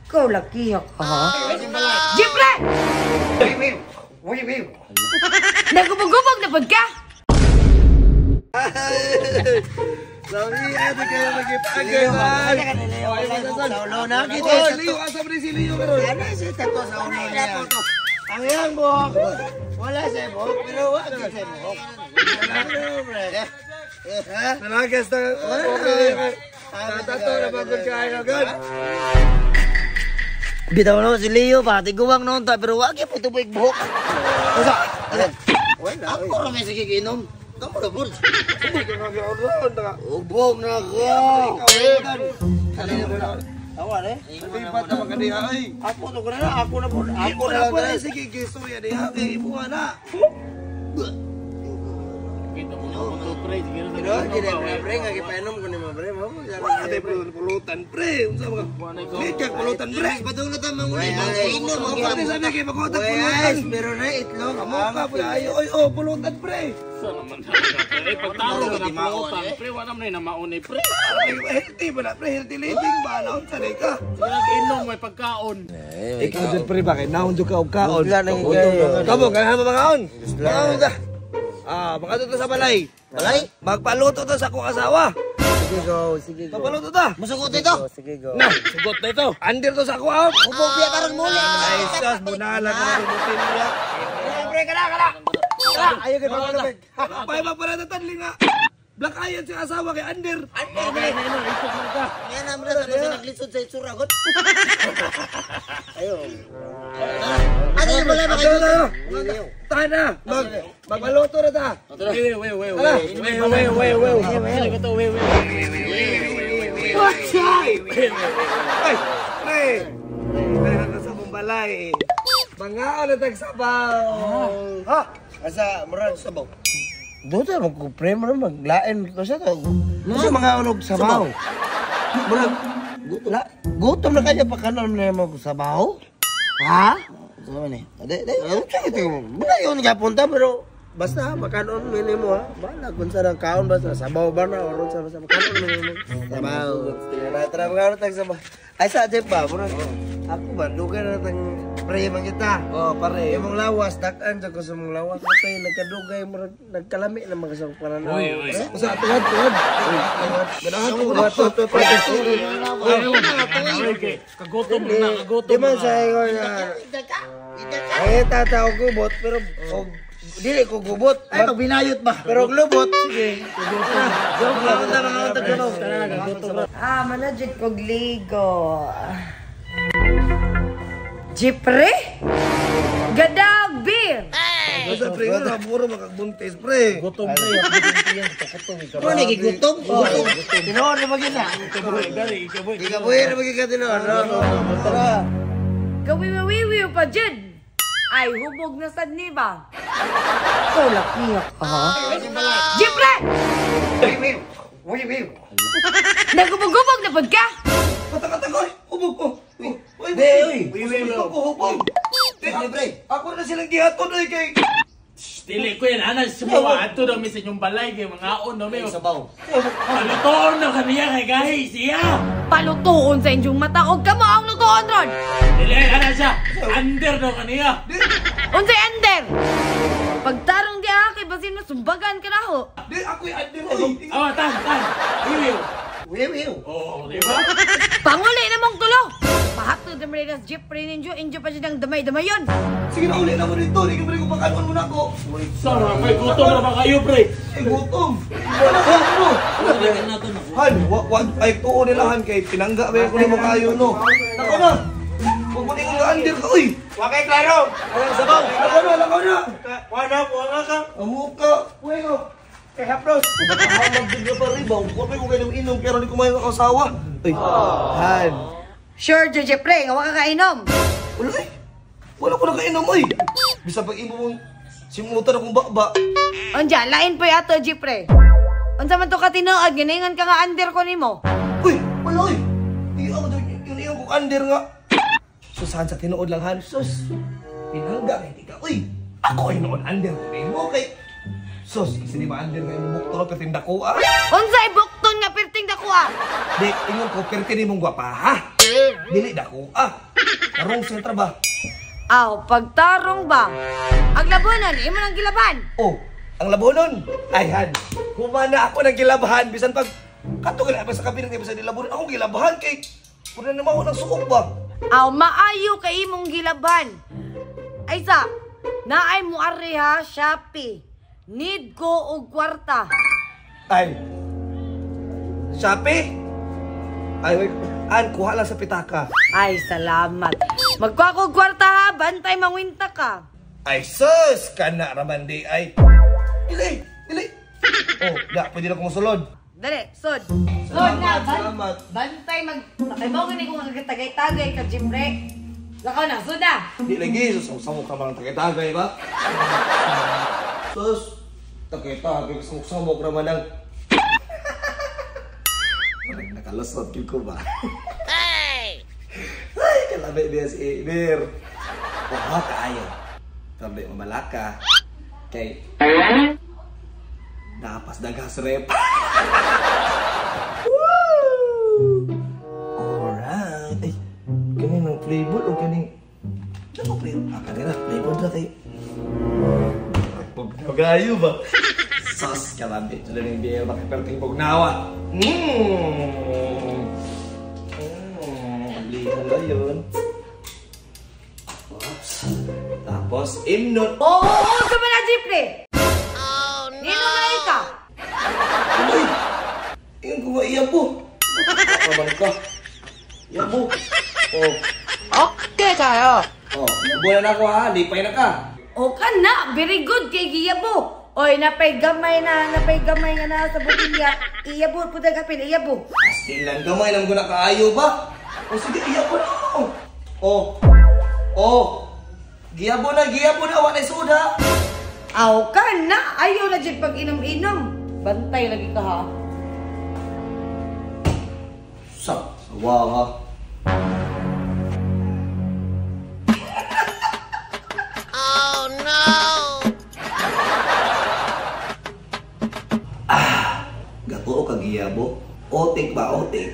Ikaw laki ka, ha? Jeffrey! Nagubog-gubog na pud ka? Sabi, ate kayo magipagay man. Oh, Leo, asa pre si Leo karon? Ano si tato sa ulo niya? Ang iyang buhok, wala sa buhok, pero wala sa buhok. Ha? Nalagas na. Tato na bagod kayo gud. Bitaw no si Leo pa, tiguwang noon ta, pero wag gyud tuboy buhok. Asa? Wala. Ako ra may sige giinom. Kamo ra bud. Ubog na ko. Awa re. Lipat na magkadiha ay. Ako to ko na, ako na po. Ako na po na sige gistorya diha kay imuha na. Pero di na pre pre nga gipainom ko nimo pre mo. Wala tayo pulutan pre. Unsa mga Likag pulutan pre. Padung na ta manguli inom Ako na sabi kay magotag pulutan. Pero na itlog. Amo ka pre ayo oy oh pulutan pre. Sa naman talaga, pre. Pagtaro na pulutan, pre. Wala naman na namaon eh, pre. Healthy ba na pre? Healthy living ba na unsa ni ka? Sige lang inom, may pagkaon. Ikaw jud pre ba kay naon jud ka og kaon. Wala na kayo. Kamo ganahan mo mangaon. Mangaon ta. Ah, makadto ta sa balay. Balay? Magpaluto ta sa akong asawa. Sige go, sige go. Magpaluto ta. Musugot dito. Sige go. Na, Sugot na ito. andir to sa ako ah. Ubog biya karong muli. Ay, sus, bunala ka na rumutin niya. Pre kana kana. Ayaw kay pagpalamig. Pay ba para tatadli nga. Black iron si asawa kay Ander. Yan ang mura sa naglisod sa itsura god. Ayo. Ano yung balay ba kayo? Tayo na. Magpaluto na ta. Wait, wait, wait, Tara. wait. Wait, wait, wait, wait. Wait, wait, wait. Ay, pre. Meron na sa mong balay. Mangaon na tag sabaw. Ha? Asa murag sabaw. Doon tayo magkumpre, murag maglain ko siya to. Kasi mga unog sabaw. Murag, gutom na kaya pa kanon na mo sabaw? Ha? Sabaw ni. Ade, ade, wala yun gapunta pero basta makanon minimo ha. Bala kung sa kaon basta sabaw ba na or sa basta makanon minimo. Sabaw. Tara, tara makaon tag sabaw. Ay sa Jeff ba, murag ako ba dugay na tang pre man kita. Oh, pare. Imong lawas, dakan jud ko sa imong lawas. Atay nagkadugay murag nagkalami na mga sa pananaw. Uy, uy. Usa tuhod, tuhod. Ganahan ko na to. Okay, kagutom na, kagutom Di man na. sa ingon na. Ay tataw gubot pero og dili ko gubot. Ay magbinayot ba? Pero og lubot sige. Joke lang ta mga tagalog. Ah, manajid kog ligo. Jeffrey? Gadaog, beer! Usa pre nga puro makagbuntis pre. Gutom pre. Mo ni gigutom. Tinuod na ba gid na? Gikabuhi na ba gid ka tinuod? Tara. Gawiwiwiw pa dyan! Ay, hubog na sad ni ba? Ikaw laki ka, ha? Jeffrey! Nagubog-gubog na pud ka? Patakatak oy, hubog ko. Uy, Di, uy. Uy, ko hubog. Di, pre. Ako na silang gihaton oy kay Dili ko yan, ana, sumuwa. Ato daw mi sa inyong balay, kay mga on daw mi. Sabaw. Palutoon na kaniya kay gahi siya. Palutoon sa inyong mata og kamo ang lutoon ron! Dili, ana siya. Under daw kaniya. Unsay under? Pagtarong di kay basin mo sumbagan ka na ho. Di ako'y under oy. Ah, tan, tan. Wiwiw. Wiw wiw. Oo, di ba? Panguli na mong tulo! Pahatod na rin Jeffrey ninyo, inyo pa siya ng damay-damay yun. Sige na uli na mo dito, di ka pre ko pakanon mo na ako. Sorry, may gutom na ba kayo, pre? Eh, gutom. Wala ka mo. Han, wa ay tuo nila han kay pinangga ba ko nimo kayo no. Nako na. Wag mo ningon nga under ka oy. Wa kay klaro. Alang sabaw. Nako na, nako na. Wa na, wa nga ka. Amo ka. Bueno. Kay haplos. Mahamag jud na pare ba. Ko pa ko kayo inom pero di ko mayo asawa. Uy. Han. Sure, Jeffrey, nga wa ka kainom. Wala eh. Wala ko nakainom oy. Bisa pag imo mong simutan akong bakba. Unja, lain pa ato, Jeffrey. Unsa man to ka tinuod, giningan ka nga under ko nimo. Uy, wala oy. Di ako yun yung kong under nga. Susan sa tinuod lang han. Sus. Pinangga kay tika. Uy, ako ay noon under ko nimo kay Sus, kasi di ba under kay mo bukto perting dako ah. Unsay bukton nga perting dako ah. Di, ingon ko perti nimong gwapa ha. Dili dako ah. Tarong sentra ba? Aw, pagtarong ba? Ang labonan, imo nang gilaban. Oh, ang labonon. Ay han. Humana ako ng gilabahan bisan pag kato gali pa sa kabilang kay bisan nilabonon akong gilabahan kay puna na mao ng suok ba. Aw, maayo kay imong gilaban. Ay sa, naay mo ari ha, Shopee. Need ko og kwarta. Ay. Shopee? Ay, wait. An, kuha lang sa pitaka. Ay, salamat. Magkuha ko og kwarta ha, bantay mangwinta ka. Ay, sus! Kana raman di ay. Dili, dili. Oh, da, pwede na kumusulod. Dali, sod. Sod na, Salamat. bantay mag... Ay, mo gani kung tagay-tagay ka, Jimre. Lakaw na, sod na. Di lagi, sus, samo ka man tagay-tagay ba? Sus, tagay-tagay, samok-samok raman ang... Parang nakalusot yun ko ba? Ay! Ay, kalabi niya si Emir. Oha, kaayo. Pero di mamalaka. Kay... Napas dagas rep. Woo! Alright. Ay, kanin ang flavor o kaning... Ano flavor? Ah, kanina, flavor na kayo. Pagkagayo ba? Sos, kalabi. Ito na yung beer, makaperting bugnawa. Ablihan na yun. Oops. Tapos, imnon. Oo, oo, sama na, Jimre. Oh, no. Nino na ka. Uy! Ingan ko nga iya po. Kaman ka. Iya po. Oh. Okay kayo. Oh, yabo na ako ha. Lipay na ka. O ka na, very good kay giyabo. Oy, napay gamay na, napay gamay nga na sa botilya. Iyabo po dagapil, iyabo. Pastilan gamay lang ko na kaayo ba? O sige, iyabo na. Oh. Oh. Giyabo na, wa na suda. Aw ka na, ayaw na jud pag inom-inom. Bantay lagi ka ha. Sa, sawa ha. Oh no. Ah, gato o kagiyabo? Otik ba, otik?